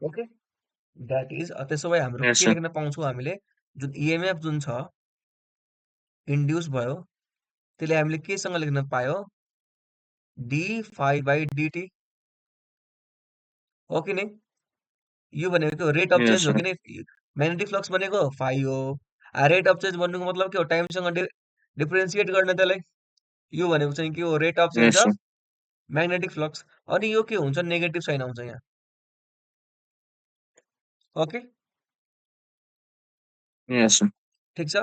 Okay, that is त्यसो भए हाम्रो Yes, के sir. लेख्न पाउँछौँ हामीले, जुन इएमएफ जुन छ इन्ड्युस भयो, त्यसले हामीले केसँग लेख्न पायो, डी फाइ बाई डिटी हो कि नै? यो भनेको रेट अफ Yes, चेन्ज हो sir. कि नै? म्याग्नेटिक फ्लक्स भनेको फाइ हो। रेट अफ चेन्ज भन्नुको मतलब के हो? टाइमसँग डिफरेन्सिएट गर्न त्यसलाई। यो भनेको चाहिँ के हो? Rate of change Yes, sir. Of magnetic flux. अनि यो के हुन्छ? नेगेटिभ साइन आउँछ यहाँ। Okay, Yes, sir. ठिक छ।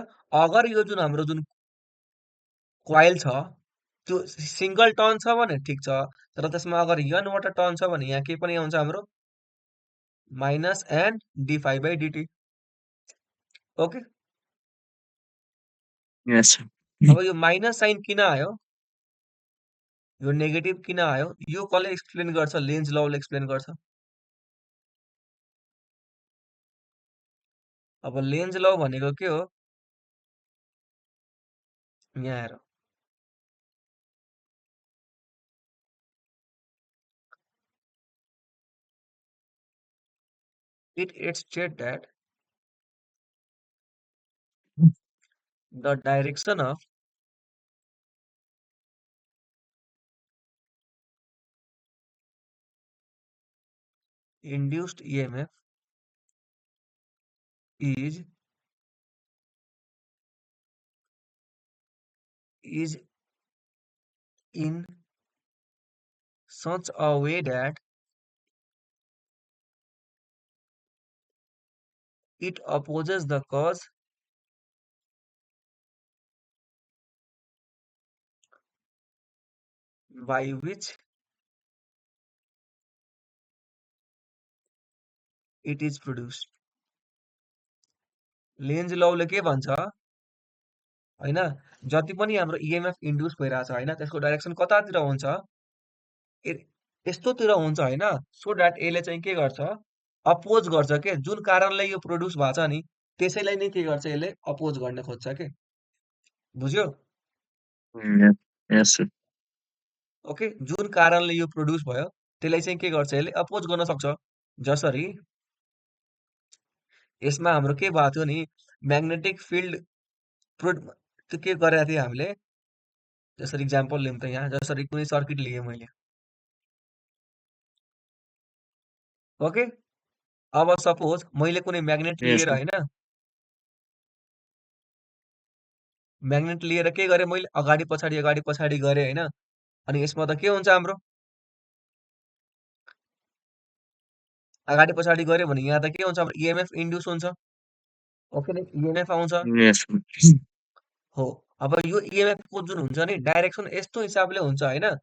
अगर यो जुन हाम्रो जुन कोइल छ त्यो सिंगल टर्न छ भने ठिक छ, तर त्यसमा अगर n वटा टर्न छ भने यहाँ के पनि आउँछ हाम्रो minus n d phi by dt. Okay, Yes, sir. अब यो माइनस साइन किन आयो, यो नेगेटिभ किन आयो, यो कसले एक्सप्लेन गर्छ? लेन्ज लले एक्सप्लेन गर्छ। अब लेन्ज ल भनेको के हो? यहाँ हेर, it states that the direction of induced EMF is in such a way that it opposes the cause by which it is produced। Lenz लले के भन्छ हैन, जति पनि हाम्रो इएमएफ इन्ड्युस भइरहेछ हैन, त्यसको डाइरेक्सन कतातिर हुन्छ? यस्तोतिर हुन्छ हैन, सो द्याट यसले चाहिँ के गर्छ? अपोज गर्छ के? जुन कारणले यो प्रोड्युस भएको छ नि, त्यसैलाई नै के गर्छ? यसले अपोज गर्न खोज्छ के? बुझ्यो? Yeah. Yes, sir. ओके, जुन कारणले यो प्रोड्युस भयो त्यसलाई चाहिँ के गर्छ? यसले अपोज गर्न सक्छ। जसरी यसमा हाम्रो के भएको थियो नि, म्याग्नेटिक फिल्ड त्यो के गरेका थिएँ हामीले, जसरी इक्जाम्पल लिउँ त यहाँ, जसरी कुनै सर्किट लिएँ मैले। ओके, अब सपोज मैले कुनै म्याग्नेट Yes, लिएर sir. हैन, म्याग्नेट लिएर के गरेँ मैले? अगाडि पछाडि गरेँ हैन, अनि यसमा त के हुन्छ हाम्रो? अगाडि पछाडि गऱ्यो भने यहाँ त के हुन्छ? हाम्रो इएमएफ इन्ड्युस हुन्छ। ओके नै, इएमएफ आउँछ। Yes, sir. हो, अब यो इएमएफ को जुन हुन्छ नि डाइरेक्सन यस्तो हिसाबले हुन्छ हैन,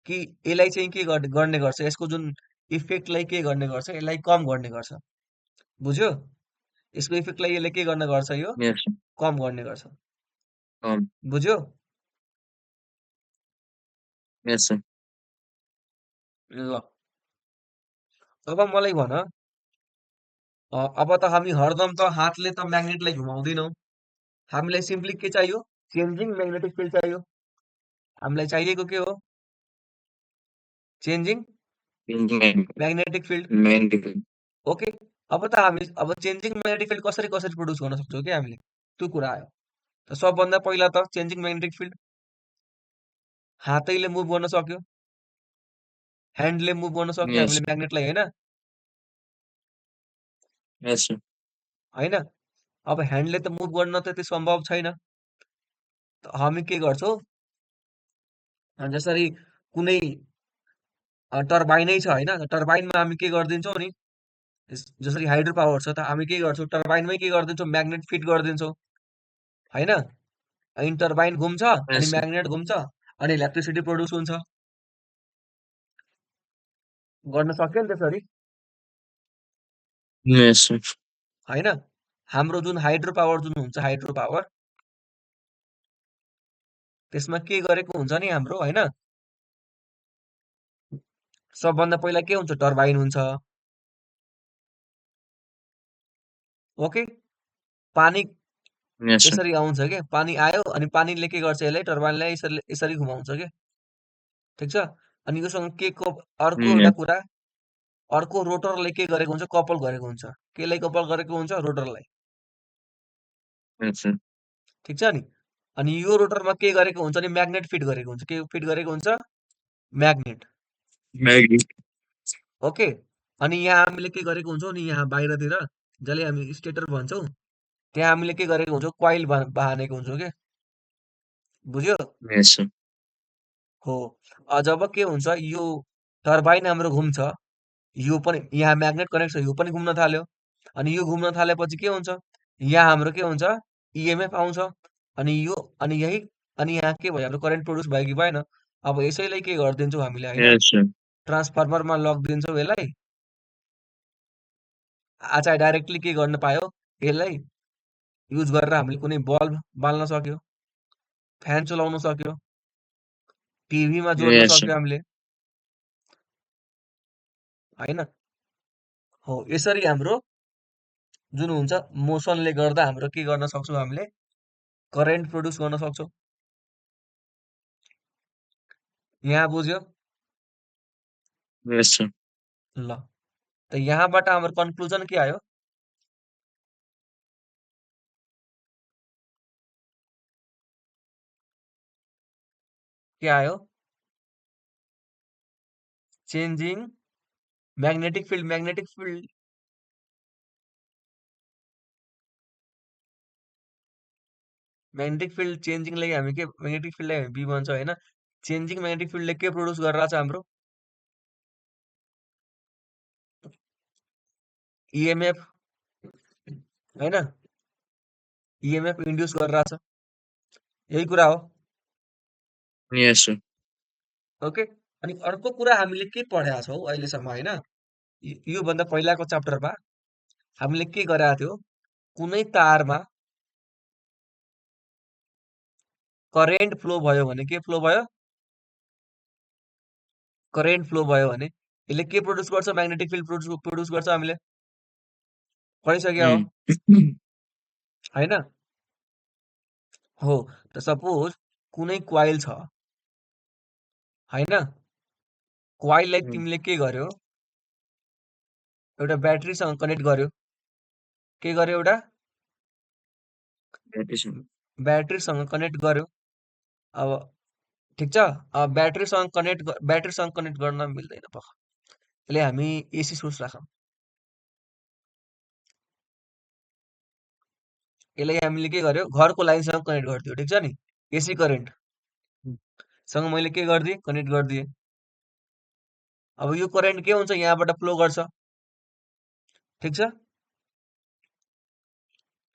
कि यसलाई चाहिँ के गर्ने गर्छ? यसको जुन इफेक्टलाई के गर्ने गर्छ? यसलाई कम गर्ने गर्छ। बुझ्यो? यसको इफेक्टलाई यसले के गर्न गर्छ? यो Yes, sir. कम गर्ने गर्छ। Um, बुझ्यो? yes, sir. ल, अब मलाई भन, अब त हामी हरदम त हातले त म्याग्नेटलाई घुमाउँदैनौँ। हामीलाई सिम्पली के चाहियो? चेन्जिङ म्याग्नेटिक फिल्ड चाहियो। हामीलाई चाहिएको के हो? Changing Changing magnetic field. magnetic. Okay, अब त हामी अब चेन्जिङ म्याग्नेटिक फिल्ड कसरी कसरी प्रड्युस गर्न सक्छौँ क्या हामीले? त्यो कुरा आयो। त सबभन्दा पहिला त चेन्जिङ म्याग्नेटिक फिल्ड हातैले मुभ गर्न सक्यो, ह्यान्डले मुभ गर्न सक्यो Yes, हामीले म्याग्नेटलाई हैन? yes, sir. हैन? अब ह्यान्डले त मुभ गर्न त त्यो सम्भव छैन। त हामी के गर्छौँ? जसरी कुनै टर्बाइनै छ हैन? टर्बाइनमा हामी के गरिदिन्छौँ नि, जसरी हाइड्रो पावर छ त हामी के गर्छौँ? टर्बाइनमै के गरिदिन्छौँ? म्याग्नेट फिट गरिदिन्छौँ हैन? अनि टर्बाइन घुम्छ, Yes, अनि sir. म्याग्नेट घुम्छ, अनि इलेक्ट्रिसिटी प्रड्युस हुन्छ। गर्न सक्यो नि त्यसरी, Yes, sir. हैन? हाम्रो जुन हाइड्रो पावर जुन हुन्छ, हाइड्रो पावर त्यसमा के गरेको हुन्छ नि हाम्रो हैन? सबभन्दा पहिला के हुन्छ? टर्बाइन हुन्छ। ओके? पानी Yes, sir. यसरी आउँछ के? पानी आयो, अनि पानीले के गर्छ? यसलाई टर्बाइनलाई यसरी यसरी घुमाउँछ के? ठिक छ? अनि योसँग के को अर्को एउटा Yes. कुरा, अर्को रोटरले के गरेको हुन्छ, कपल गरेको हुन्छ। केलाई कपल गरेको हुन्छ, रोटरलाई। Yes, sir. ठिक छ नि? अनि यो रोटरमा के गरेको हुन्छ नि, म्याग्नेट फिट गरेको हुन्छ। के फिट गरेको हुन्छ? म्याग्नेट। Maggie. ओके। अनि यहाँ हामीले के गरेको हुन्छौँ नि, यहाँ बाहिरतिर जसले हामी स्टेटर भन्छौँ, त्यहाँ हामीले के गरेको हुन्छौँ, कोइल बाँधेको हुन्छौँ के। बुझ्यो? Yes, sir. हो। जब के हुन्छ, यो टर्बाइन हाम्रो घुम्छ, यो पनि यहाँ म्याग्नेट कनेक्ट छ, यो पनि घुम्न थाल्यो। अनि यो घुम्न थालेपछि के हुन्छ, यहाँ हाम्रो के हुन्छ, इएमएफ आउँछ। अनि यो अनि यही अनि यहाँ के भयो, हाम्रो करेन्ट प्रड्युस भयो कि भएन? अब यसैलाई के गरिदिन्छौँ हामीले, होइन, Yes, sir. ट्रान्सफर्मरमा लगिदिन्छौँ यसलाई। चाहे डाइरेक्टली के गर्न पायो, यसलाई युज गरेर हामीले कुनै बल्ब बाल्न सक्यो, फ्यान चलाउन सक्यो, टिभीमा जोड्न Yes, sir. सक्यो हामीले, होइन? हो, यसरी हाम्रो जुन हुन्छ, मोसनले गर्दा हाम्रो के गर्न सक्छौँ हामीले, करेन्ट प्रड्युस गर्न सक्छौँ। यहाँ बुझ्यो? Yes, sir. ल, त यहाँबाट हाम्रो कन्क्लुजन के आयो? के आयो? Changing magnetic field. Magnetic field चेन्जिङलाई हामी के, म्याग्नेटिक फिल्डलाई हामी बी भन्छ, होइन? चेन्जिङ म्याग्नेटिक फिल्डले के प्रड्युस गरिरहेछ हाम्रो? इएमएफ, होइन? इएमएफ इन्ड्युस गरिरहेछ, यही कुरा हो। Yes, sir. ओके। अनि अर्को कुरा हामीले के पढेका छौँ अहिलेसम्म, होइन? योभन्दा पहिलाको च्याप्टरमा हामीले के गरेका थियौँ, कुनै तारमा करेन्ट फ्लो भयो भने, के फ्लो भयो, करेन्ट फ्लो भयो भने यसले के प्रड्युस गर्छ, म्याग्नेटिक फिल्ड प्रड्युस गर्छ, हामीले पढिसक्यो हो, Mm. होइन? हो। त सपोज कुनै क्वाइल छ, होइन? क्वाइललाई Mm. तिमीले के गर्यो, एउटा ब्याट्रीसँग कनेक्ट गर्यो। के गर्यो, एउटा That is, sir. ब्याट्रीसँग कनेक्ट गर्यो। अब ठिक छ, अब ब्याट्रीसँग कनेक्ट गर्न मिल्दैन पख, यसले हामी एसी सोर्स राखौँ। यसलाई हामीले के गर्यो, घरको लाइनसँग कनेक्ट गरिदियो, ठिक छ नि? एसी करेन्ट सँग मैले के गरिदिएँ, कनेक्ट गरिदिएँ। अब यो करेन्ट के हुन्छ, यहाँबाट फ्लो गर्छ, ठिक छ?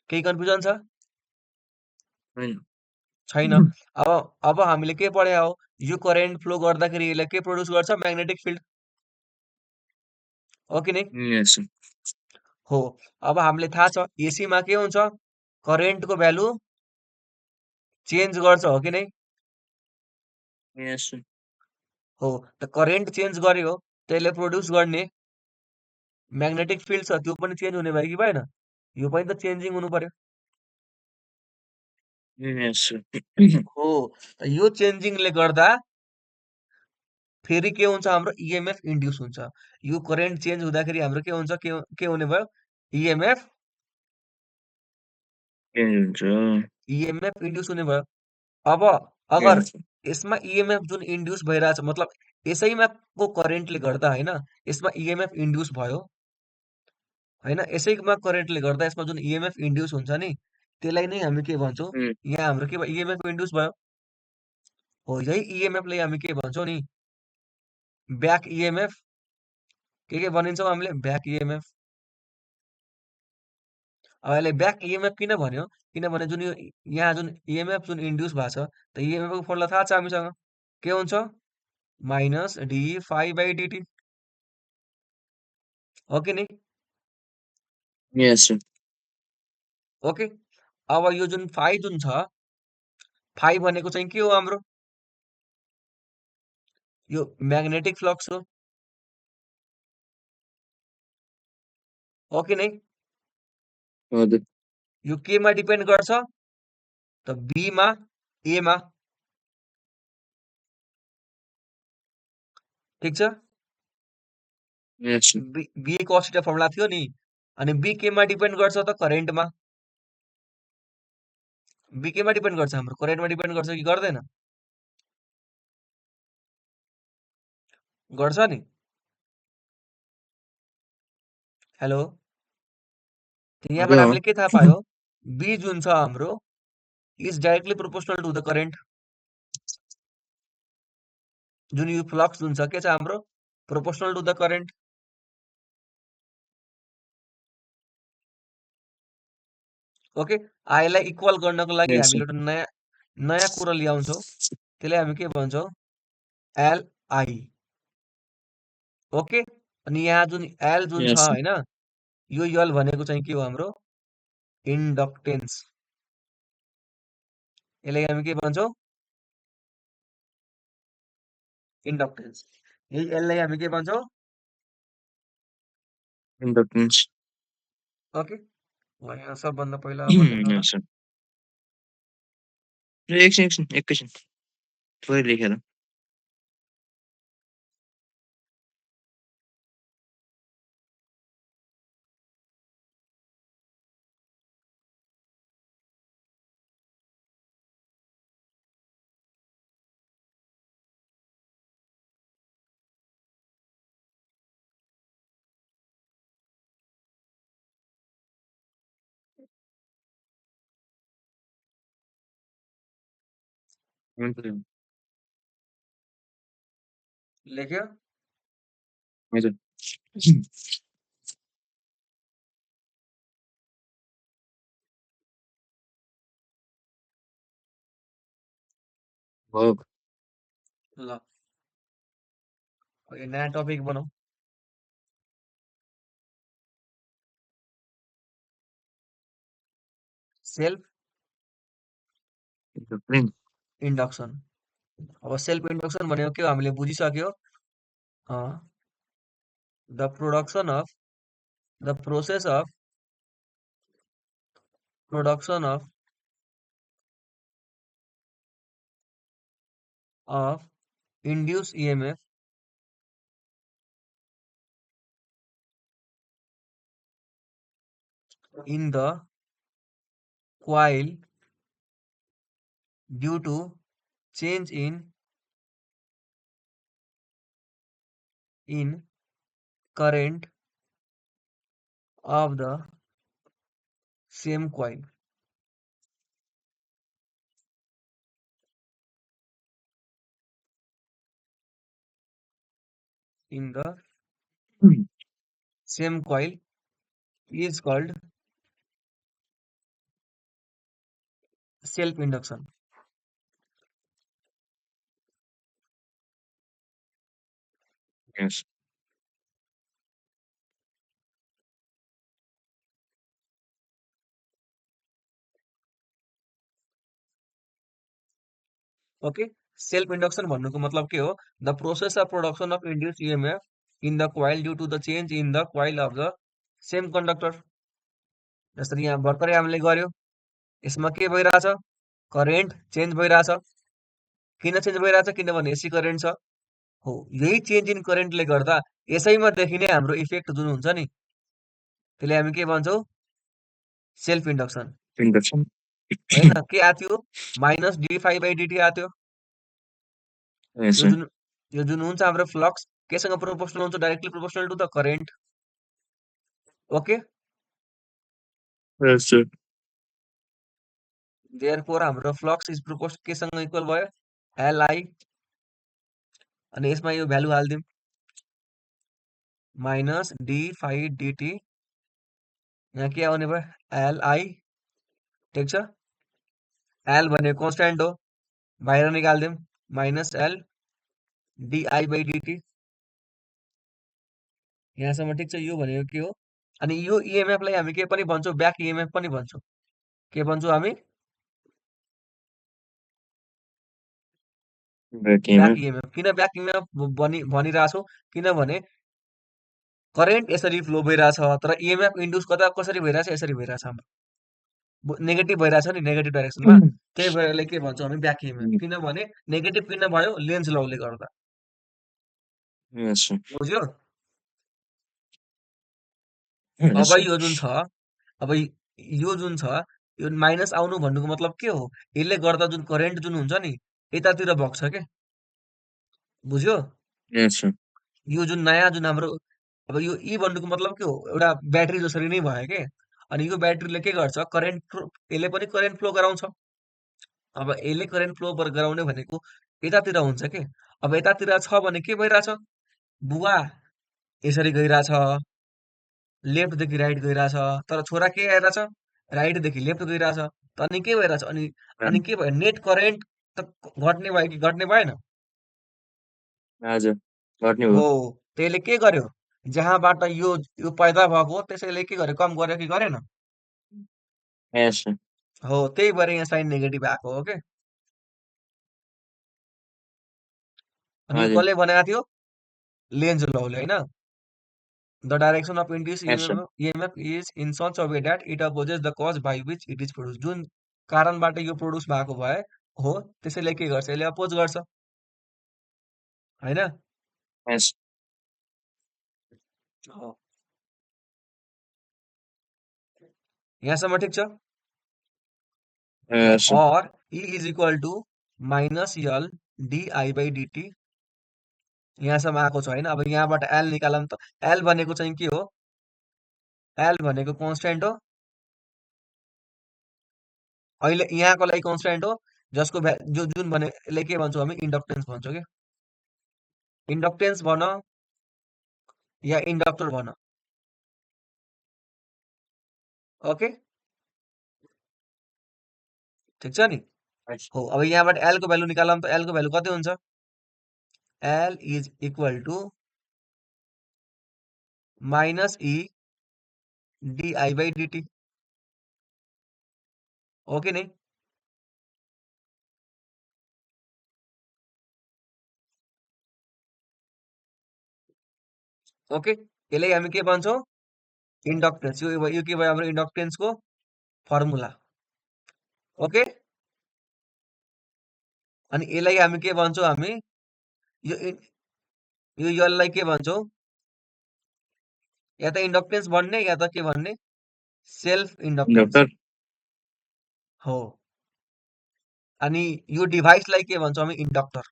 केही कन्फ्युजन छ? Fine. छैन। अब हामीले के पढे हो, यो करेन्ट फ्लो गर्दाखेरि यसले के प्रड्युस गर्छ, म्याग्नेटिक फिल्ड, हो कि नै? Yes, sir. हो। अब हामीले थाहा छ एसीमा के हुन्छ, करेन्टको भ्यालु चेन्ज गर्छ, हो कि नै? Yes, sir. हो। त करेन्ट चेन्ज गर्यो, त्यसले प्रड्युस गर्ने म्याग्नेटिक फिल्ड छ, त्यो पनि चेन्ज हुने भयो कि भएन? यो पनि त चेन्जिङ हुनु पर्यो। Yes, sir. हो। त यो चेन्जिङले गर्दा फेरि के हुन्छ, हाम्रो इएमएफ इन्ड्युस हुन्छ। यो करेन्ट चेन्ज हुँदाखेरि हाम्रो के हुन्छ, के हुने भयो, इएमएफ इन्ड्युस हुने भयो। अब अगर Yes, sir. यसमा इएमएफ जुन इन्ड्युस भइरहेछ, मतलब यसैमा को करेन्टले गर्दा, होइन, यसमा इएमएफ इन्ड्युस भयो, होइन? यसैमा करेन्टले गर्दा यसमा जुन इएमएफ इन्ड्युस हुन्छ नि, त्यसलाई नै हामी के भन्छौँ, Mm. यहाँ हाम्रो के भयो, इएमएफ इन्ड्युस भयो। हो, यही इएमएफलाई हामी के भन्छौँ नि, ब्याक इएमएफ। के भनिन्छौँ हामीले, ब्याक इएमएफ। अब यसलाई ब्याक इएमएफ किन भन्यो, किनभने जुन यो यहाँ जुन इएमएफ जुन इन्ड्युस भएको छ, त इएमएफको फर्मुला थाहा छ हामीसँग, के हुन्छ, minus d phi by dt, हो कि नै? Yes, sir. ओके। अब यो जुन फाइ जुन छ, फाइ भनेको चाहिँ के हो हाम्रो, यो म्याग्नेटिक फ्लक्स हो कि नै? Father. यो केमा डिपेन्ड गर्छ, त बीमा, एमा, ठिक छ? Yes, sir. B cos theta formula थियो नि अनि बी केमा डिपेन्ड गर्छ त करेन्टमा बी केमा डिपेन्ड गर्छ हाम्रो करेन्टमा डिपेन्ड गर्छ कि गर्दैन गर्छ नि हेलो यहाँबाट Okay. हामीले के थाहा पायो बी जुन छ हाम्रो is directly proportional to the current जुन यो फ्लक्स जुन छ के छ हाम्रो proportional to the current okay आईलाई इक्वल गर्नको लागि Yes, sir. हामीले एउटा नयाँ नयाँ कुरा ल्याउँछौँ त्यसलाई हामी के भन्छौँ एलआई ओके अनि यहाँ जुन एल जुन छ Yes, sir. होइन यो यल भनेको चाहिँ के हो हाम्रो इन्डक्टेन्स यसलाई हामी के भन्छौँ इन्डक्टेन्स यही एललाई हामी के भन्छौँ Inductance. ओके ल यहाँ सबभन्दा पहिला अब लेखौँ ल Yes, sir. एकैछिन थोरै लेखेर हुन्छ लेख्यो हजुर भयो ल यो नयाँ टपिक बनाऊ सेल्फ Inductance. इन्डक्सन अब सेल्फ इन्डक्सन भनेको के हो हामीले बुझिसक्यो the production of the process of production of induced EMF in the coil due to change in current of the same coil in the same coil is called self induction Yes. okay self induction भन्नुको मतलब के हो the process of production of induced EMF in the coil due to the change in the coil of the same conductor जसरी यहाँ भर्खरै हामीले गर्यो यसमा के भइरहेछ करेन्ट चेन्ज भइरहेछ किन चेन्ज भइरहेछ किनभने एसी करेन्ट छ हो यही चेन्ज इन करेन्टले गर्दा यसैमा देखिने हाम्रो इफेक्ट जुन हुन्छ नि त्यसलाई हामी के भन्छौँ सेल्फ इन्डक्सन Induction. होइन के आएको थियो माइनस डी5/dt आएको थियो Yes, यो sir. जुन यो जुन हुन्छ हाम्रो फ्लक्स केसँग प्रोपोर्सनल हुन्छ directly proportional to the current okay Yes, sir. Therefore हाम्रो फ्लक्स इज केसँग इक्वल भयो एलआई अनि यसमा यो भ्यालु हालिदिउँ माइनस डी5/dt यहाँ के आउने भयो एलआई ठिक छ एल भनेको कन्स्ट्यान्ट हो बाहिर निकालिदिउँ माइनस एल डी/dt यहाँसम्म ठिक छ यो भनेको के हो अनि यो इएमएफलाई हामी के पनि भन्छौँ ब्याक इएमएफ पनि भन्छौँ के भन्छौँ हामी Back ब्याक EMF. इएमएफ किन ब्याक इएमएफ भनिरहेछौँ किनभने करेन्ट यसरी फ्लो भइरहेछ तर इएमएफ इन्ड्युस कसरी भइरहेछ यसरी भइरहेछ हाम्रो नेगेटिभ भइरहेछ नि नेगेटिभ डाइरेक्सनमा त्यही भएर यसलाई के भन्छौँ हामी ब्याक इएमएफ किनभने नेगेटिभ किन भयो लेन्स लले गर्दा Yes, sir. बुझ्यो अब यसो यो जुन छ, अब यो जुन छ, यो माइनस आउनु भन्नुको मतलब के हो? यसले गर्दा जुन करेन्ट जुन हुन्छ नि, यतातिर बग्छ के? बुझ्यो? यसो यो जुन नयाँ जुन हाम्रो अब यो ई भन्नुको मतलब के हो? एउटा ब्याट्री जसरी नै भयो के? अनि यो ब्याट्रीले के गर्छ? यसले पनि करेन्ट फ्लो गराउँछ। अब यसले करेन्ट फ्लो गराउने भनेको यतातिर हुन्छ के? अब यतातिर छ भने के भइरहेछ? बुवा यसरी गइरहेछ, लेफ्टदेखि राइट गइरहेछ। तर छोरा के आइरहेछ? राइटदेखि लेफ्ट गइरहेछ। त अनि के भइरहेछ? अनि अनि के भयो? नेट करेन्ट त घट्ने भयो कि घट्ने भएन? हजुर घट्ने हो, भयो त्यसले के गर्यो? जहाँबाट यो पैदा भएको त्यसैले के गर्यो? कम गर्यो कि गरेन? यसो हो, त्यही भएर यहाँ साइन नेगेटिभ आएको हो के? अनि यो हजुर कसले बनाएको थियो? लेन्ज लवले होइन? The direction of induced यसो EMF is in such a way that it opposes the cause by which it is produced. जुन कारणबाट यो प्रोड्युस भएको हो त्यसैले के गर्छ? यसले अपोज गर्छ होइन? यसो हो। यहाँसम्म ठिक छ? यसो और E is equal to minus L di by dt यहाँसम्म आएको छ होइन? अब यहाँबाट L निकालौँ त L भनेको चाहिँ के हो? L भनेको कन्स्ट्यान्ट हो। अहिले यहाँको लागि कन्स्ट्यान्ट हो जसको जुन भने यसले के भन्छौँ हामी इन्डक्टेन्स भन्छौँ क्या इन्डक्टेन्स भन या इन्डक्टर भन ओके ठिक छ नि हो अब यहाँबाट L को भ्यालु निकालौँ त L को भ्यालु कति हुन्छ L is equal to minus E dI by dt हो कि नहीं ओके यसलाई हामी के भन्छौँ इन्डक्टेन्स यो के भयो हाम्रो इन्डक्टेन्सको फर्मुला ओके अनि यसलाई हामी के भन्छौँ हामी यो यसलाई के भन्छौँ या त इन्डक्टेन्स भन्ने या त के भन्ने सेल्फ इन्डक्टेन्स डक्टर हो अनि यो डिभाइसलाई के भन्छौँ हामी इन्डक्टर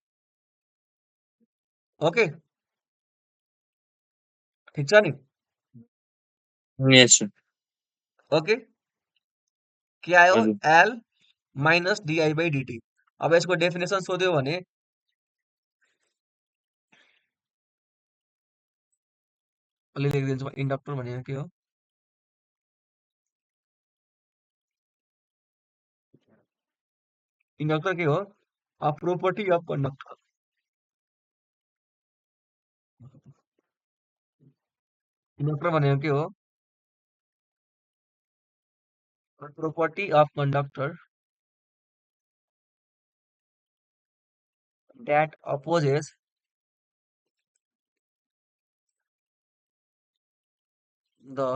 ओके ठिक छ नि यसो ओके के आयो हजुर L minus dI by dt अब यसको डेफिनेसन सोध्यो भने अलि लेखिदिन्छु इन्डक्टर भनेको के हो इन्डक्टर के हो a property of conductor inductor भनेको के हो property of conductor that opposes the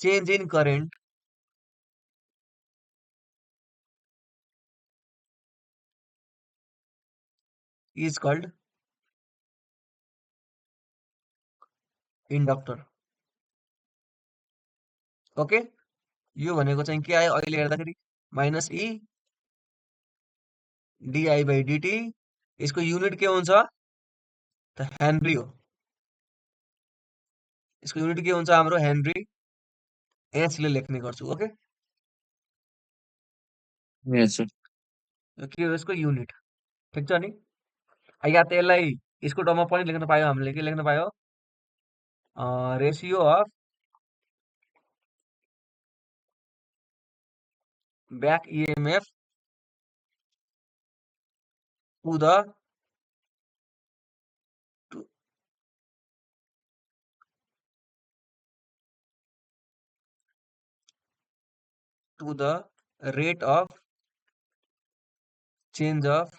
change in current is called inductor okay यो भनेको चाहिँ के आयो अहिले हेर्दाखेरि minus E dI by dt यसको युनिट के हुन्छ त हेनरी हो यसको युनिट के हुन्छ हाम्रो हेनरी एच ले लेख्ने गर्छु ओके यसो यो के हो यसको युनिट ठिक छ नि या त यसलाई यसको टर्ममा पनि लेख्न पायो हामीले के लेख्न पायो ratio of back EMF to the to the rate of change of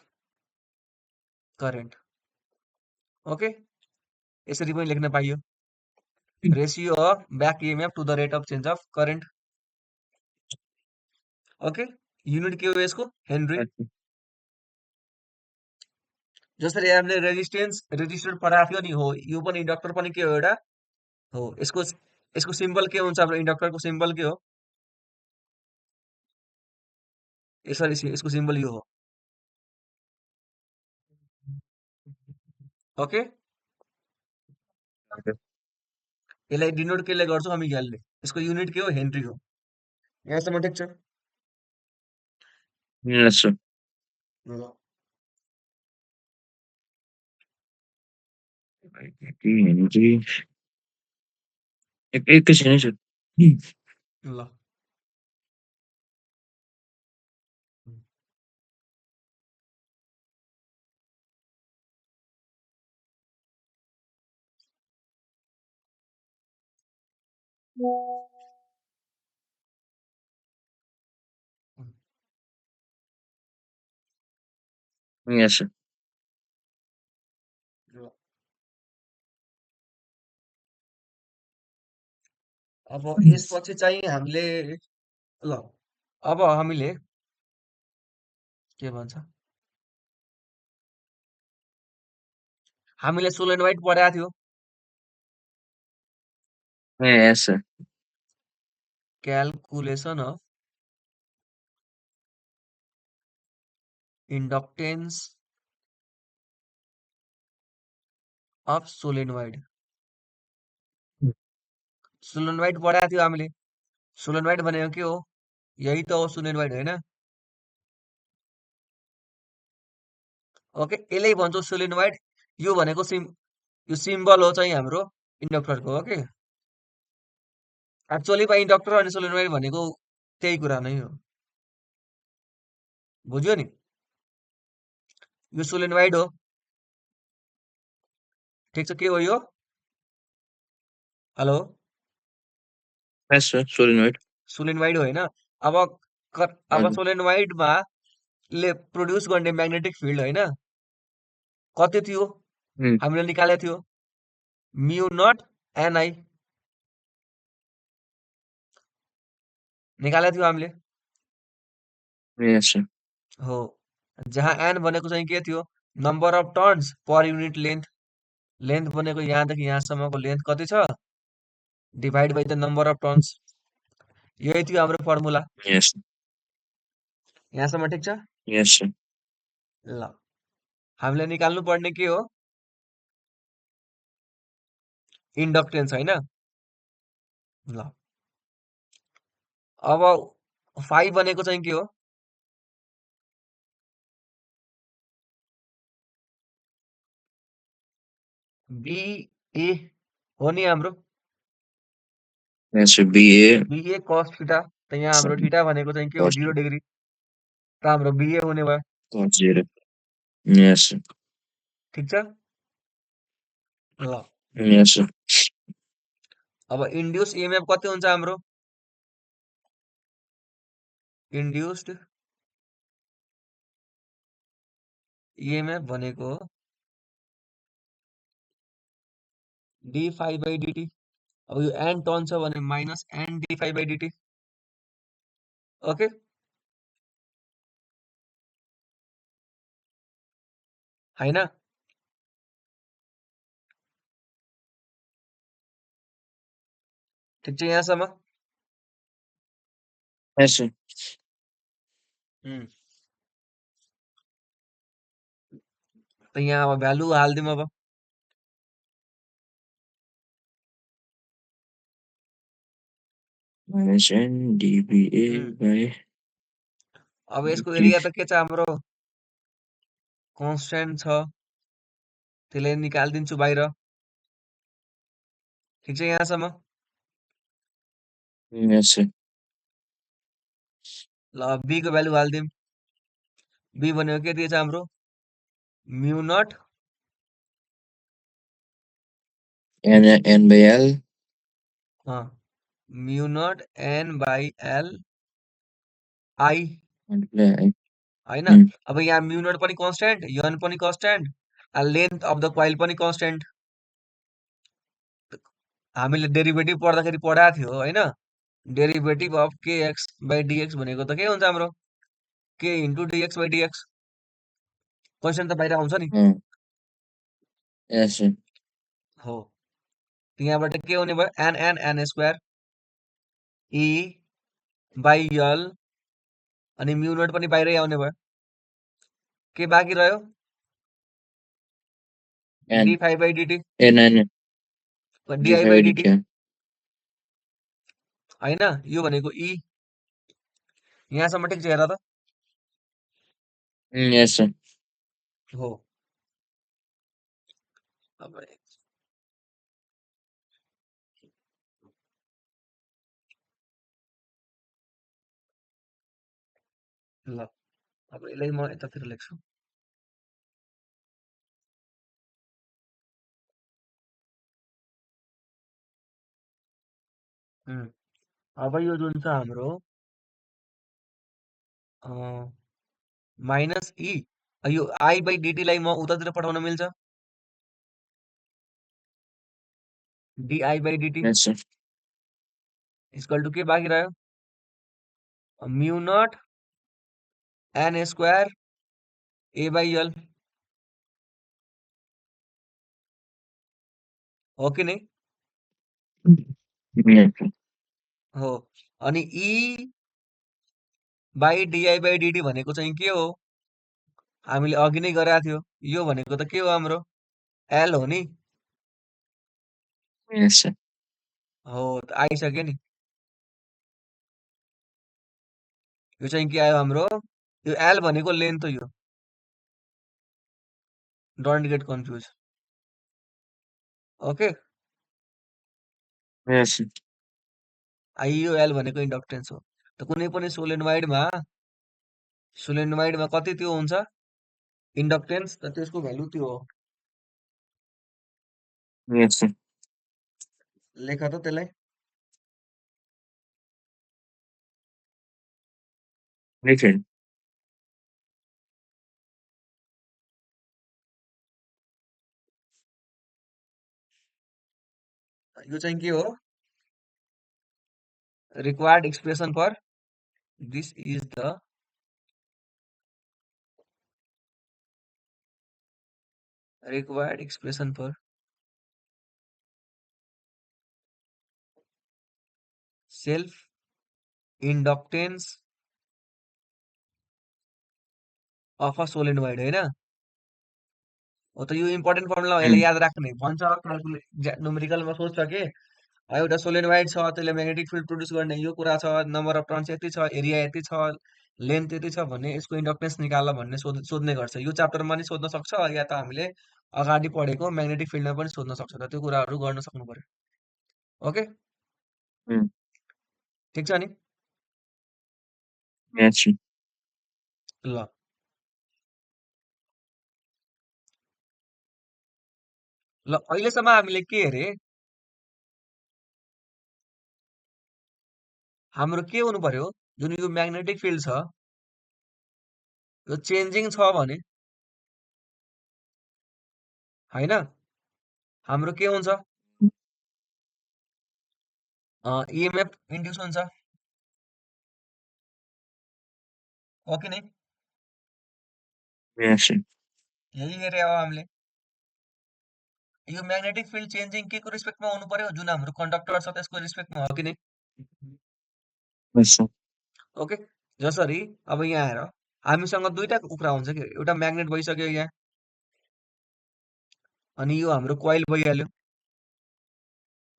current okay यसरी पनि लेख्न पाइयो ratio of back EMF to the rate of change of current okay unit के हो यसको हेनरी जसरी हामीले रेजिस्टेन्स रेजिस्टर पढाएको थियो नि हो यो पनि इन्डक्टर पनि के हो एउटा हो यसको यसको सिम्बल के हुन्छ हाम्रो इन्डक्टरको सिम्बल के हो? यसरी यसको सिम्बल यो हो। Okay, Okay. यसलाई डिनोट केले गर्छौँ हामी यहाँले, यसको युनिट के हो? हेनरी हो। यहाँसम्म ठिक छ? Yes, sir. ल Henry. एकैछिन है सर। ल Yes, sir. ल। अब यसपछि चाहिँ हामीले ल अब हामीले के भन्छ हामीले सोलेनोइड पढाएको थियो, Yes, sir. Calculation of inductance of solenoid. Solenoid पढाएको थियो हामीले। सोलेनोइड भनेको के हो? यही त हो सोलेनोइड होइन? ओके, यसलाई भन्छौँ सोलेनोइड। यो भनेको यो सिम्बल हो चाहिँ हाम्रो इन्डक्टरको। ओके, एक्चुअलीमा इन्डक्टर अनि सोलेनोइड भनेको त्यही कुरा नै हो। बुझ्यो नि? यो सोलेनोइड हो, ठिक छ। के हो यो? Hello, Yes, sir. Solenoid. Solenoid हो होइन? अब अब हजुर। सोलेनोइडमा ले प्रड्युस गर्ने म्याग्नेटिक फिल्ड होइन कति थियो? हामीले निकालेको थियो म्यु नट एनआई निकालेको थियो हामीले। Yes, sir. हो, जहाँ एन भनेको चाहिँ के थियो? Number of turns per unit length. Length भनेको यहाँदेखि यहाँसम्मको लेन्थ कति छ divide by the number of turns. यही थियो हाम्रो फर्मुला। Yes. यहाँसम्म ठिक छ? Yes, sir. ल, हामीले निकाल्नु पर्ने के हो? इन्डक्टेन्स होइन? ल, अब 5 भनेको चाहिँ के हो? बिए हो नि हाम्रो। Yes, sir. BA. BA cos theta, त यहाँ हाम्रो Sorry. थीटा भनेको चाहिँ के हो? Cos 0 degree. त हाम्रो बिए हुने भयो। cos 0. Yes, sir. ठिक छ? ल, Yes, sir. अब इन्ड्युस इएमएफ कति हुन्छ हाम्रो? इन्ड्युस्ड इएमएफ भनेको डी फाइभ बाई डिटी। अब यो एन टर्न छ भने minus n d five by dt. Okay, होइन? ठिक छ यहाँसम्म? Yes, sir. त यहाँ अब भ्यालु हालिदिउँ अब। Minus N dBA by अब यसको dt. एरिया त के छ हाम्रो? कन्स्ट्यान्ट छ, त्यसलाई निकालिदिन्छु बाहिर। ठिक छ यहाँसम्म? Yes, sir. ल, बी को भ्यालु हालिदिउँ। बी भनेको के दिएछ हाम्रो? Mu naught N by L. Mu naught n by l I Multiply I. होइन? Hmm. अब यहाँ म्यु नट पनि कन्स्ट्यान्ट, यन पनि कन्स्ट्यान्ट, लेन्थ अफ द कोइल पनि कन्स्ट्यान्ट। हामीले डेरिभेटिभ पढ्दाखेरि पढाएको थियो होइन? Derivative of KX by dx भनेको त के हुन्छ हाम्रो? के into dx by dx. Question त बाहिर आउँछ नि। Hmm. Yes, sir. हो, यहाँबाट के हुने भयो n square E by l अनि म्यु नट पनि बाहिरै आउने भयो के बाँकी रह्यो N d five by dt N N dI by divided dt क्या होइन यो भनेको ई यहाँसम्म ठिक छ हेर त yes sir हो अब ल अब यसलाई म यतातिर लेख्छु अब यो जुन छ हाम्रो माइनस ई यो आई बाई डिटीलाई म उतातिर पठाउन मिल्छ dI by dt yes sir equal to के बाँकी रह्यो mu naught n square A by l हो कि नहीं yes sir हो अनि E by dI by dt भनेको चाहिँ के हो हामीले अघि नै गरेका थियो यो भनेको त के हो हाम्रो एल हो नि yes sir हो त आइसक्यो नि यो चाहिँ के आयो हाम्रो यो एल भनेको लेन्थ हो यो don't get confuse okay yes sir यो एल भनेको इन्डक्टेन्स हो त कुनै पनि सोलेनोइडमा कति त्यो हुन्छ इन्डक्टेन्स त त्यसको भ्यालु त्यो हो yes sir लेख त त्यसलाई written यो चाहिँ के हो required expression for this is the required expression for self inductance of a solenoid होइन हो त यो इम्पोर्टेन्ट फर्मुला हो यसलाई याद राख्ने भन्छ न्युमेरिकलमा सोध्छ के एउटा सोलेनोइड छ त्यसले म्याग्नेटिक फिल्ड प्रोड्युस गर्ने यो कुरा छ नम्बर अफ टर्न्स यति छ एरिया यति छ लेन्थ यति छ भने यसको इन्डक्टेन्स निकाल्न भन्ने सोध्ने गर्छ यो च्याप्टरमा नि सोध्न सक्छ या त हामीले अगाडि पढेको म्याग्नेटिक फिल्डमा पनि सोध्न सक्छ र त्यो कुराहरू गर्न सक्नु पर्यो ओके ठिक छ नि yes sir ल ल अहिलेसम्म हामीले के हेरे हाम्रो के हुनु पर्यो जुन यो म्याग्नेटिक फिल्ड छ यो चेन्जिङ छ भने होइन हाम्रो के हुन्छ इएमएफ इन्ड्युस हुन्छ हो कि नै yes sir यही हेरे हो हामीले यो म्याग्नेटिक फिल्ड चेन्जिङ के को रिस्पेक्टमा हुनु पर्यो जुन हाम्रो कन्डक्टर छ त्यसको रिस्पेक्टमा हो कि नै yes sir ओके जसरी अब यहाँ हेर हामीसँग दुईटा कुरा हुन्छ कि एउटा म्याग्नेट भइसक्यो यहाँ अनि यो हाम्रो कोइल भइहाल्यो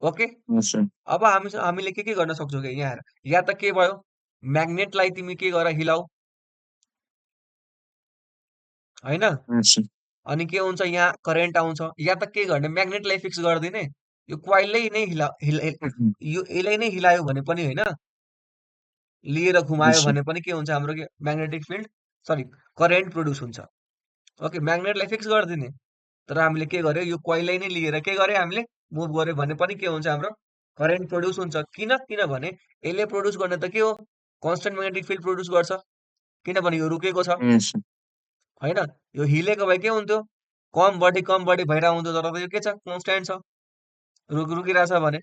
ओके yes sir अब हामीले के गर्न सक्छौँ कि यहाँ हेर या त के भयो म्याग्नेटलाई तिमी के गर हिलाऊ होइन yes sir अनि के हुन्छ यहाँ करेन्ट आउँछ या त के गर्ने म्याग्नेटलाई फिक्स गरिदिने यो कोइललाई नै यो यसलाई नै हिलायो भने पनि होइन लिएर घुमायो yes sir भने पनि के हुन्छ हाम्रो magnetic field sorry current produce हुन्छ ओके म्याग्नेटलाई फिक्स गरिदिने तर हामीले के गर्यो यो कोइललाई नै लिएर के गर्यो हामीले मुभ गर्यो भने पनि के हुन्छ हाम्रो करेन्ट प्रोड्युस हुन्छ किनभने यसले प्रोड्युस गर्ने त के हो कन्स्टेन्ट म्याग्नेटिक फिल्ड प्रोड्युस गर्छ किनभने यो रुकेको छ yes sir होइन यो हिलेको भए के हुन्थ्यो कम बढी भइरहेको हुन्थ्यो तर त यो के छ कन्स्ट्यान्ट छ रुकिरहेछ भने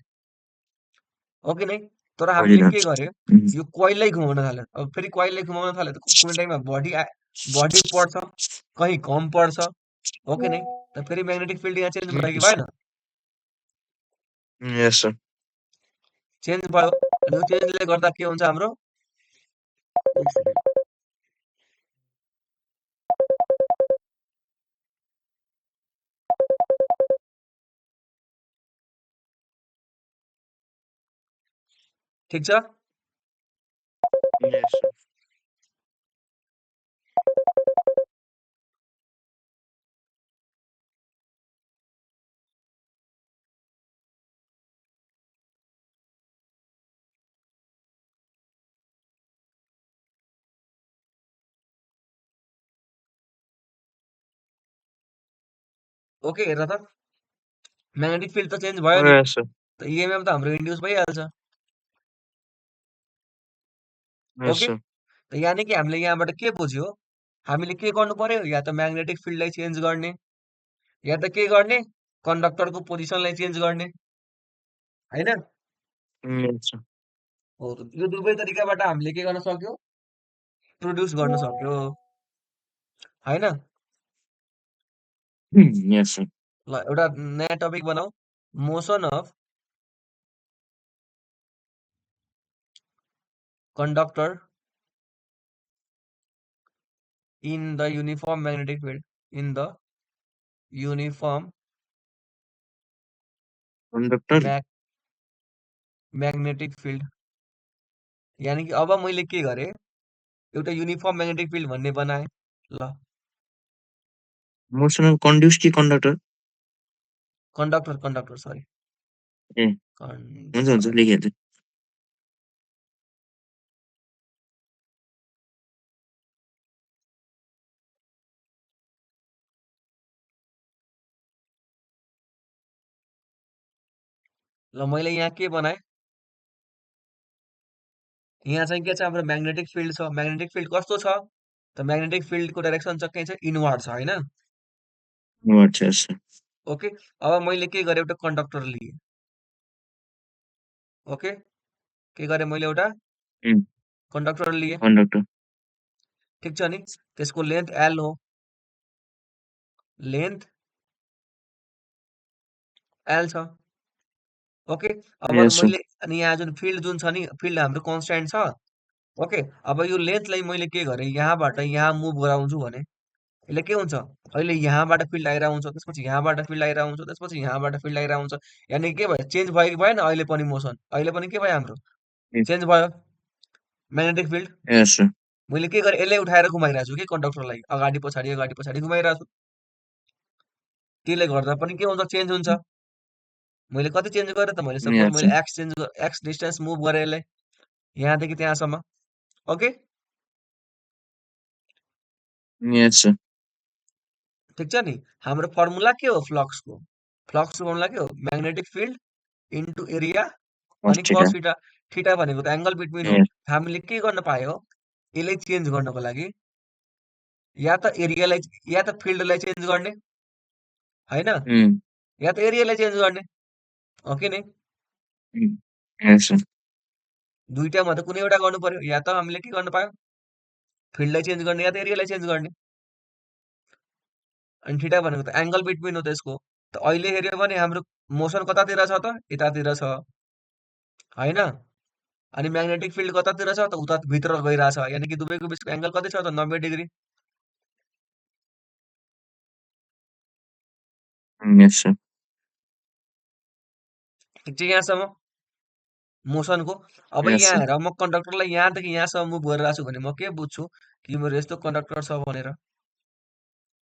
हो कि नै तर हामीले के गर्यो यो कोइललाई घुमाउन थाल्यो अब फेरि कोइललाई घुमाउन थाल्यो त कुनै टाइममा बढी पर्छ कहीँ कम पर्छ हो कि नै त फेरि म्याग्नेटिक फिल्ड यहाँ चेन्ज भयो कि yes sir भएन Yes, sir. चेन्ज भयो अनि यो चेन्जले गर्दा के हुन्छ हाम्रो एक सेकेन्ड ठीक छ Yes, sir. ओके हेर त म्याग्नेटिक फिल्ड त चेन्ज भयो नि Yes, sir. त इएमएफ त हाम्रो इन्ड्युस भइहाल्छ Yes, ओके sir. त यानि कि हामीले यहाँबाट के बुझ्यो हामीले के गर्नु पर्यो या त म्याग्नेटिक फिल्डलाई चेन्ज गर्ने या त के गर्ने कन्डक्टरको पोजिसनलाई चेन्ज गर्ने होइन Yes, sir. हो त यो दुवै तरिकाबाट हामीले के गर्न सक्यो प्रोड्युस गर्न सक्यो होइन Yes, sir. ल एउटा नयाँ टपिक बनाऊ motion of conductor in the uniform magnetic field in the uniform Conductor. mag magnetic field यानी कि अब मैले के गरेँ एउटा युनिफर्म म्याग्नेटिक फिल्ड भन्ने बनाएँ ल Motion of conduce की conductor. कन्डक्टर कन्डक्टर सरी ए हुन्छ लेखिहाल्छु ल मैले यहाँ के बनाएँ यहाँ चाहिँ के छ हाम्रो म्याग्नेटिक फिल्ड छ म्याग्नेटिक फिल्ड कस्तो छ त म्याग्नेटिक फिल्डको डाइरेक्सन चाहिँ के छ इनवर्ड छ होइन अच्छा अच्छा ओके अब मैले के गरेँ एउटा कन्डक्टर लिएँ ओके के गरेँ मैले एउटा कन्डक्टर लिएँ कन्डक्टर ठिक छ नि त्यसको लेन्थ एल हो लेन्थ एल छ ओके अब यस मैले अनि यहाँ जुन छ नि फिल्ड हाम्रो कन्स्ट्यान्ट छ ओके अब यो लेन्थलाई मैले के गरेँ यहाँबाट यहाँ मुभ गराउँछु भने यसले के हुन्छ अहिले यहाँबाट फिल्ड आइरहेको हुन्छ त्यसपछि यहाँबाट फिल्ड आइरहेको हुन्छ त्यसपछि यहाँबाट फिल्ड आइरहेको हुन्छ यानि के भयो चेन्ज भयो कि भएन अहिले पनि मोसन अहिले पनि के भयो हाम्रो चेन्ज भयो म्याग्नेटिक फिल्ड यस मैले के गरेँ यसलाई उठाएर घुमाइरहेको छु कि कन्डक्टरलाई अगाडि पछाडि घुमाइरहेको छु त्यसले गर्दा पनि के हुन्छ चेन्ज हुन्छ मैले कति चेन्ज गरेँ त मैले सपोज यस मैले एक्स डिस्टेन्स मुभ गरेँ यसलाई यहाँदेखि त्यहाँसम्म ओके यस ठिक छ नि हाम्रो फर्मुला के हो फ्लक्सको फर्मुला के हो म्याग्नेटिक फिल्ड इन्टु एरिया अनि अस्ट्रेलिया कस थीटा थीटा भनेको त एंगल बिट्विन हो यस हामीले के गर्न पायो यसलाई चेन्ज गर्नको लागि या त एरियालाई या त फिल्डलाई चेन्ज गर्ने होइन या त एरियालाई चेन्ज गर्ने हो कि नि यस दुईटा मध्ये कुनै एउटा गर्नु पर्यो या त हामीले के गर्न पायो फिल्डलाई चेन्ज गर्ने या त एरियालाई चेन्ज गर्ने अनि थीटा भनेको त एंगल बिट्विन हो त्यसको त अहिले हेर्यो भने हाम्रो मोसन कतातिर छ त यतातिर छ होइन अनि म्याग्नेटिक फिल्ड कतातिर छ त उता भित्र गइरहेछ यानि कि दुवैको बिचको एंगल कति छ त 90 डिग्री यस ठिक छ यहाँसम्म मोसनको अब यस यहाँ हेर म कन्डक्टरलाई यहाँदेखि यहाँसम्म मुभ गरिरहेको छु भने म के बुझ्छु कि मेरो यस्तो कन्डक्टर छ भनेर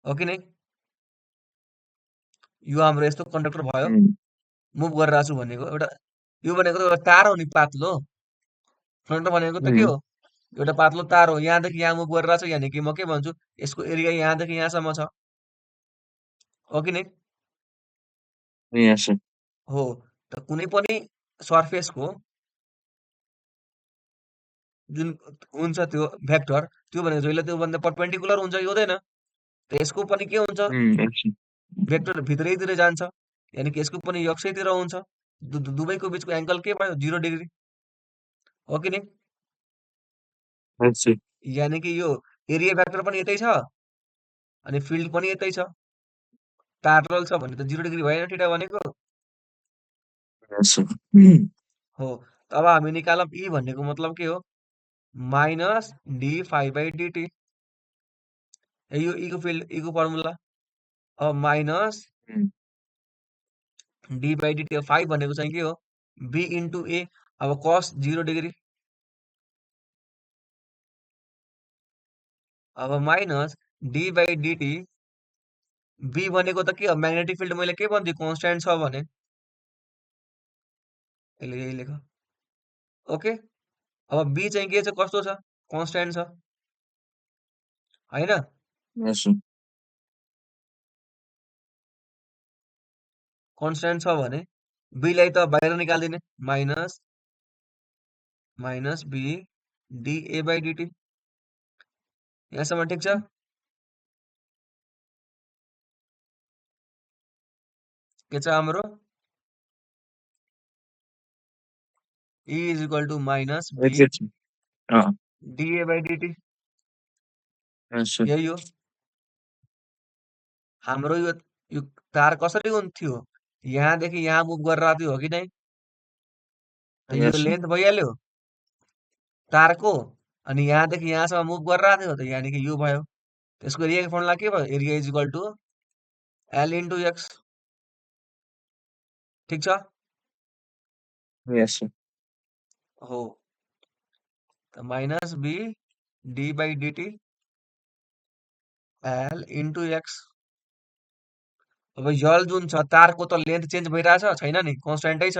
हो कि नै यो हाम्रो यस्तो कन्डक्टर भयो मुभ गरिरहेको छु भनेको एउटा यो भनेको त एउटा तार हो नि पातलो कन्डक्टर भनेको त के हो एउटा पातलो तार हो यहाँदेखि यहाँ मुभ गरिरहेको छ यानि कि म के भन्छु यसको एरिया यहाँदेखि यहाँसम्म छ हो कि नै यस हो त कुनै पनि सर्फेसको जुन हुन्छ त्यो भेक्टर त्यो भनेको जहिले त्योभन्दा परपेन्डिकुलर हुन्छ कि हुँदैन त यसको पनि के हुन्छ यस भेक्टर भित्रैतिर जान्छ यानि कि यसको पनि यक्सैतिर हुन्छ दुवैको बिचको एंगल के भयो 0 डिग्री हो कि नि यस यानि कि यो एरिया भेक्टर पनि यतै छ अनि फिल्ड पनि यतै छ प्यारलल छ भने त 0 डिग्री भएन थीटा भनेको यस सर। हो। त अब हामी निकालौँ ई भन्नेको मतलब के हो? Minus d phi by dt. यो ई को फिल्ड ई को फर्मुला। अब minus d by dt. Phi भनेको चाहिँ के हो? B into A. अब कस 0 डिग्री। अब minus d by dt. B भनेको त के हो? म्याग्नेटिक फिल्ड मैले के भन्थेँ? कन्स्ट्यान्ट छ भने। यसले यही लेख। ओके। अब बी चाहिँ के छ? कस्तो छ? कन्स्ट्यान्ट छ होइन? यस सर। कन्स्ट्यान्ट छ भने बीलाई त बाहिर निकालिदिने। Minus minus B DA by DT. यहाँसम्म ठिक छ? के छ हाम्रो? E is equal to minus B एकैछिन। अँ, DA by DT. Yes sir. यही हो हाम्रो। यो तार कसरी हुन्थ्यो? यहाँदेखि यहाँ मुभ गरेर आएको हो कि नै? त यो यस सर। लेन्थ भइहाल्यो तारको। अनि यहाँदेखि यहाँसम्म मुभ गरेर आएको थियो त यहाँदेखि यो भयो। त्यसको एरियाको फर्मुला के भयो? Area is equal to L into x. ठिक छ? Yes sir. हो। त minus B d by dt L into x. अब यल जुन छ तारको त लेन्थ चेन्ज भइरहेछ छैन नि? कन्स्ट्यान्टै छ।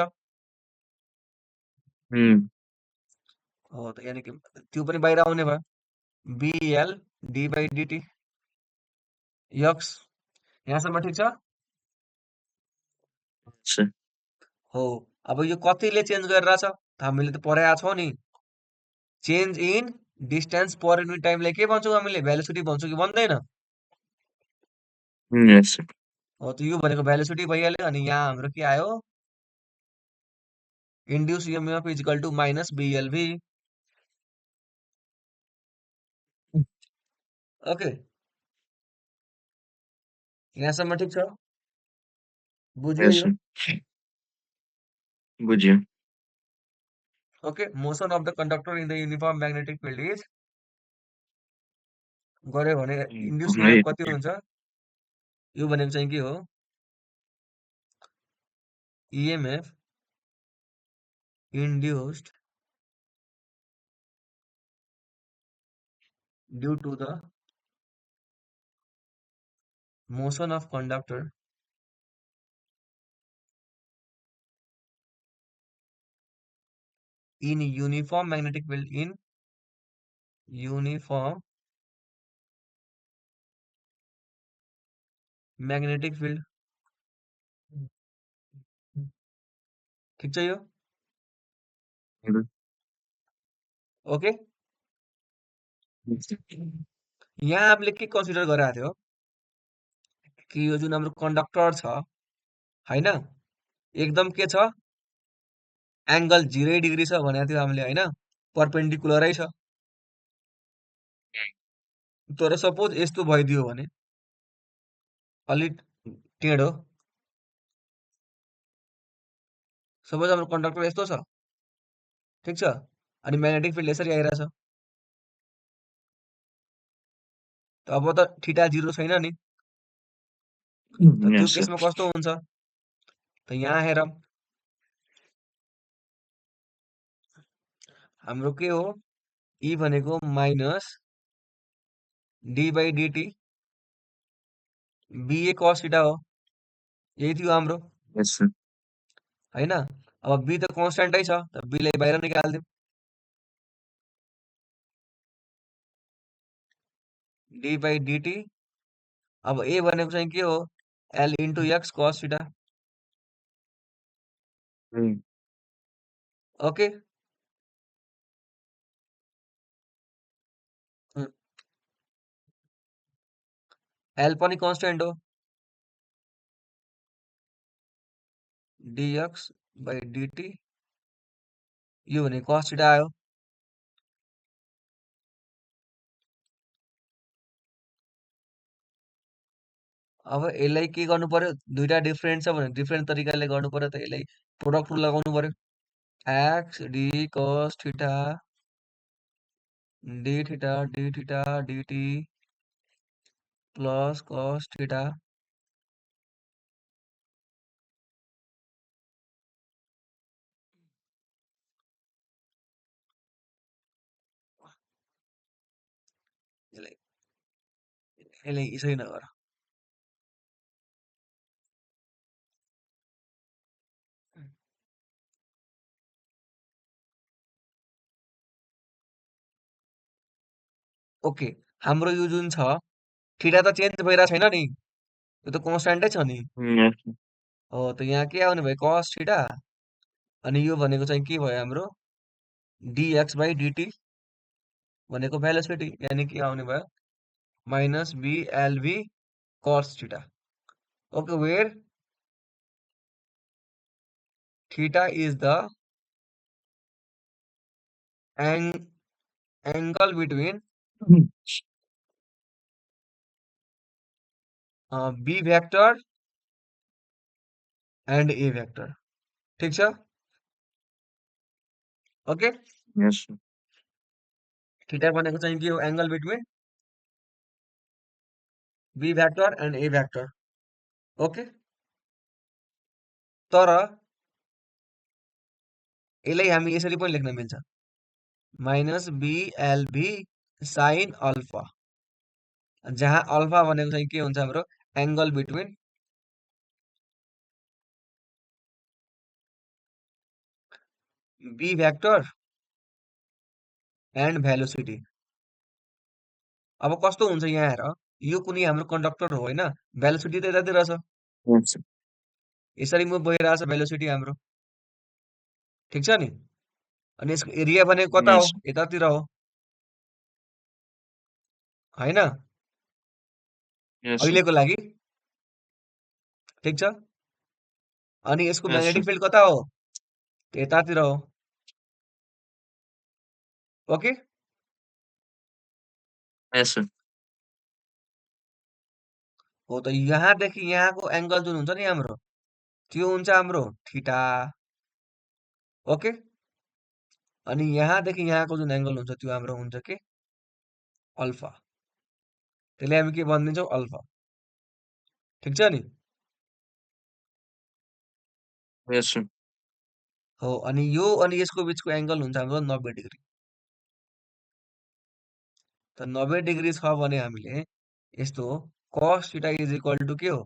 हो त यानि कि त्यो पनि बाहिर आउने भयो। बिएल डी बाई डिटी यक्स। यहाँसम्म ठिक छ? सर। हो। अब यो कतिले चेन्ज गरिरहेछ? त हामीले त पढाएका छौँ नि। Change in distance per unit टाइमलाई के भन्छौँ हामीले? भेलोसिटी भन्छौँ कि भन्दैन? Yes sir. हो त यो भनेको भेलोसिटी भइहाल्यो। अनि यहाँ हाम्रो के आयो? Induce EMF is equal to minus BLV. Okay. यहाँसम्म ठिक छ? बुझ्यो यस यो? सर। बुझ्यो। Okay. Motion of the conductor in the uniform magnetic field is गऱ्यो भने इन्ड्युस है। इएमएफ कति हुन्छ? यो भनेको चाहिँ के हो? EMF induced due to the motion of conductor in uniform magnetic field in uniform magnetic field। ठिक छ यो? ओके। यहाँ हामीले के कन्सिडर गरेको थियो कि यो जुन हाम्रो कन्डक्टर छ हैन, एकदम के छ? एंगल 0 डिग्री छ भनेको थियो हामीले हैन? परपेन्डिकुलरै छ। तर सपोज यस्तो भइदियो भने अलिक टेढो। सपोज हाम्रो कन्डक्टर यस्तो छ, ठिक छ? अनि म्याग्नेटिक फिल्ड यसरी आइरहेछ। त अब त थीटा 0 छैन नि। त त्यो यस सर। केसमा कस्तो हुन्छ? त यहाँ हेर, हाम्रो के हो? ई भनेको minus d by dt BA cos theta हो। यही थियो हाम्रो यस सर। हैन? अब बी त कन्स्ट्यान्टै छ, त बीलाई बाहिर निकाल्दिउँ। D by dt. अब ए भनेको चाहिँ के हो? L into x cos theta. Okay. L पनि कन्स्ट्यान्ट हो। dx बाई dt यो भने cos थीटा आयो। अब यसलाई के गर्नु पर्यो? दुईटा डिफरेन्ट छ भने डिफरेन्ट तरिकाले गर्नु पर्यो। त यसलाई प्रोडक्ट रुल लगाउनु पर्यो। X D cos theta D theta dt plus cos theta यसलाई यसलाई यसरी नगर। ओके, हाम्रो यो जुन छ थीटा त चेन्ज भइरहेको छैन नि, यो त कन्स्ट्यान्टै छ नि। Yes. हो त यहाँ के आउने भयो कस थीटा, अनि यो भनेको चाहिँ के भयो हाम्रो dx बाई dt भनेको भेलोसिटी, यानी के आउने भयो minus bLv cos theta. Okay, where theta is the angle between B vector and A vector. ठीक छ, ओके। Yes. थीटा भनेको चाहिँ के हो angle between B vector and A vector. Okay, तर यसलाई हामी यसरी पनि लेख्न मिल्छ, माइनस bLv साइन अल्फा, जहाँ अल्फा भनेको चाहिँ के हुन्छ हाम्रो angle between B vector and velocity. अब कस्तो हुन्छ यहाँ हेर, यो कुनै हाम्रो कन्डक्टर हो होइन, भेलोसिटी त यतातिर छ, Yes. यसरी मुभ भइरहेछ भेलोसिटी हाम्रो, ठिक छ नि। अनि यसको एरिया भनेको कता हो, Yes. यतातिर हो होइन, Yes. अहिलेको लागि, ठिक छ। अनि यसको Yes. म्याग्नेटिक फिल्ड कता हो, यतातिर हो। Okay, Yes. हो त यहाँदेखि यहाँको एंगल जुन हुन्छ नि हाम्रो, त्यो हुन्छ हाम्रो थीटा। ओके, अनि यहाँदेखि यहाँको जुन एंगल हुन्छ त्यो हाम्रो हुन्छ के अल्फा, त्यसले हामी के भनिदिन्छौँ अल्फा, ठिक छ नि। Yes. हो, अनि यो अनि यसको बिचको एंगल हुन्छ हाम्रो 90 डिग्री। त 90 डिग्री छ भने हामीले यस्तो cos theta is equal to के हो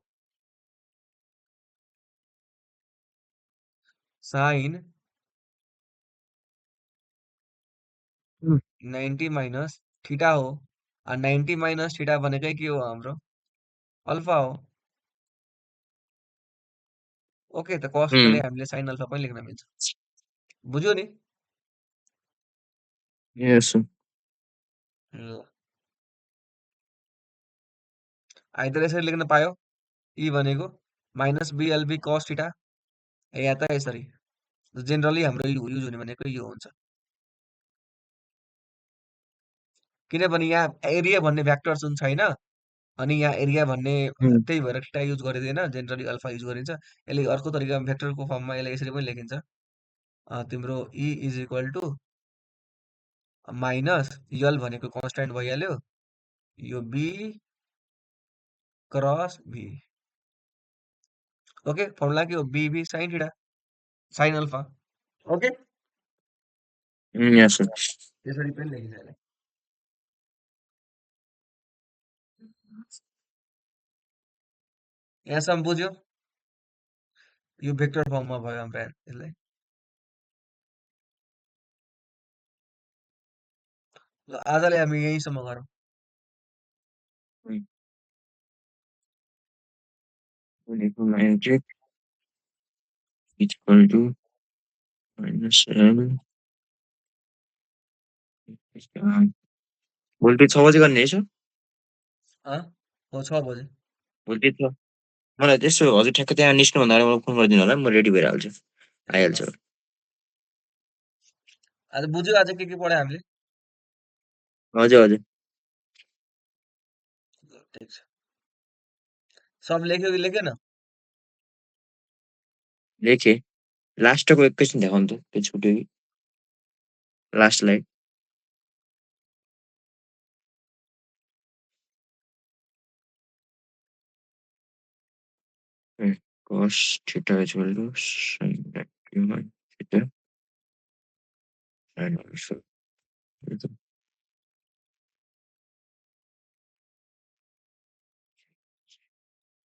साइन 90 माइनस थीटा हो, 90 माइनस थीटा भनेकै के हो हाम्रो अल्फा हो। ओके, त cos थीटालाई हामीले साइन अल्फा पनि लेख्न मिल्छ, बुझ्यो नि। Yes. ल, आइदर यसरी लेख्न पायो, ई भनेको माइनस बिएलबी cos थीटा, या त यसरी, जेनरली हाम्रो युज हुने भनेको यो हुन्छ, किनभने यहाँ एरिया भन्ने भ्याक्टर जुन छैन, अनि यहाँ एरिया भन्ने त्यही भएर थीटा युज गरिँदैन, जेनरली अल्फा युज गरिन्छ। यसले अर्को तरिकामा भेक्टरको फर्ममा यसलाई यसरी पनि लेखिन्छ, तिम्रो E is equal to minus यल भनेको कन्स्ट्यान्ट भइहाल्यो, यो B cross V. Okay, formula के हो B sine theta sine alpha. Okay, Yes. त्यसरी पनि लेखिन्छ यसलाई। यहाँसम्म बुझ्यो, यो भेक्टर फर्ममा भयो हाम्रो यसलाई। ल, आजलाई हामी यहीँसम्म गरौँ। Magic equal to minus L. Voltage 6 बजे गर्ने है सर? हो 6 बजे। भोल्टेज छ मलाई त्यसो हजुर ठ्याक्क त्यहाँ निस्क्नुभन्दा अगाडि मलाई फोन गरिदिनु होला, म रेडी भएर हाल्छु, ए ल, आइहाल्छु। आज बुझ्यो आज के पढ्यो हामीले। हजुर हजुर ल, ठिक छ, सब लेख्यो कि लेखेन? लेखेँ। लास्टको एकैछिन देखाउनु त के छुट्यो कि last slide cos theta is equal to sin theta theta sin